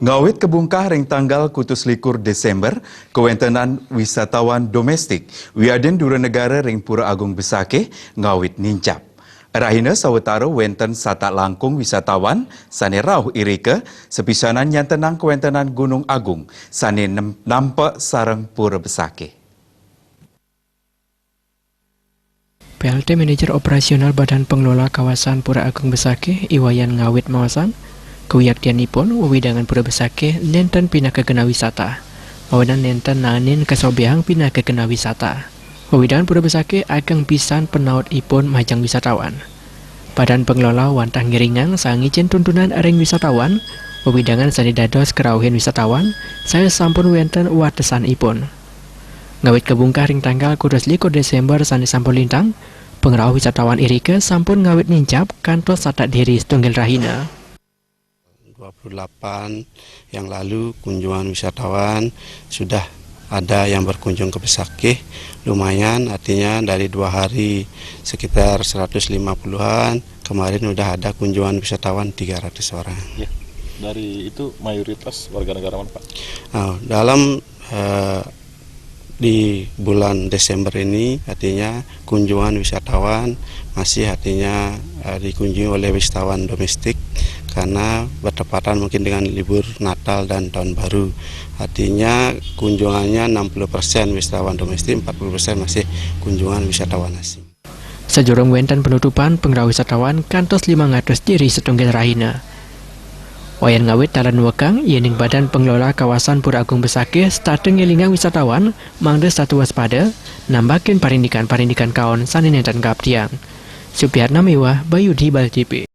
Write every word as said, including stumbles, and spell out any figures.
Ngawit kabungkah ring tanggal kutus likur Desember, kawéntenan wisatawan domestik wiadin dura negara ring Pura Agung Besakih ngawit nincap. Rahina sawatara wénten satak langkung wisatawan sané rauh irika, sapisanan nyantenang kawéntenan Gunung Agung sané nem-, nampek sareng Pura Besakih. P L T Manajer Operasional Badan Pengelola Kawasan Pura Agung Besakih, I Wayan Ngawit maosang, kawiaktianipun wewidangan Pura Besakih nénten pinaka gena wisata. Mawinan nénten naenin kasobiahang pinaka gena wisata. Wewidangan Pura Besakih ageng pisan panautipun majeng wisatawan. Badan Pengelola wantah ngiringang saha ngicén tuntunan ring wisatawan, wewidangan sané dados karauhin wisatawan, saha sampun wénten watesanipun. Ngawit kabungkah ring tanggal kutus likur Desember sané sampun lintang, pangrauh wisatawan irika sampun ngawit nincap kantos satak diri satunggal rahina. Dua puluh delapan yang lalu kunjungan wisatawan sudah ada yang berkunjung ke Besakih, lumayan, artinya dari dua hari sekitar seratus lima puluhan, kemarin udah ada kunjungan wisatawan tiga ratus orang. Ya, dari itu mayoritas warga negara mana, Pak? Nah, dalam eh, di bulan Desember ini, artinya kunjungan wisatawan masih, artinya eh, dikunjungi oleh wisatawan domestik karena bertepatan mungkin dengan libur Natal dan Tahun Baru. Artinya kunjungannya enam puluh persen wisatawan domestik, empat puluh persen masih kunjungan wisatawan asing. Sadurung wénten penutupan, pangrauh wisatawan kantos limang atus diri satunggal rahina. Wayan Ngawit taler nuekang, yéning Badan Pengelola Kawasan Pura Agung Besakih setata ngélingang wisatawan mangda setata waspada, nambakin parindikan-parindikan kaon sané nénten kaaptiang. Supiatna miwah Bayu di Bali T V.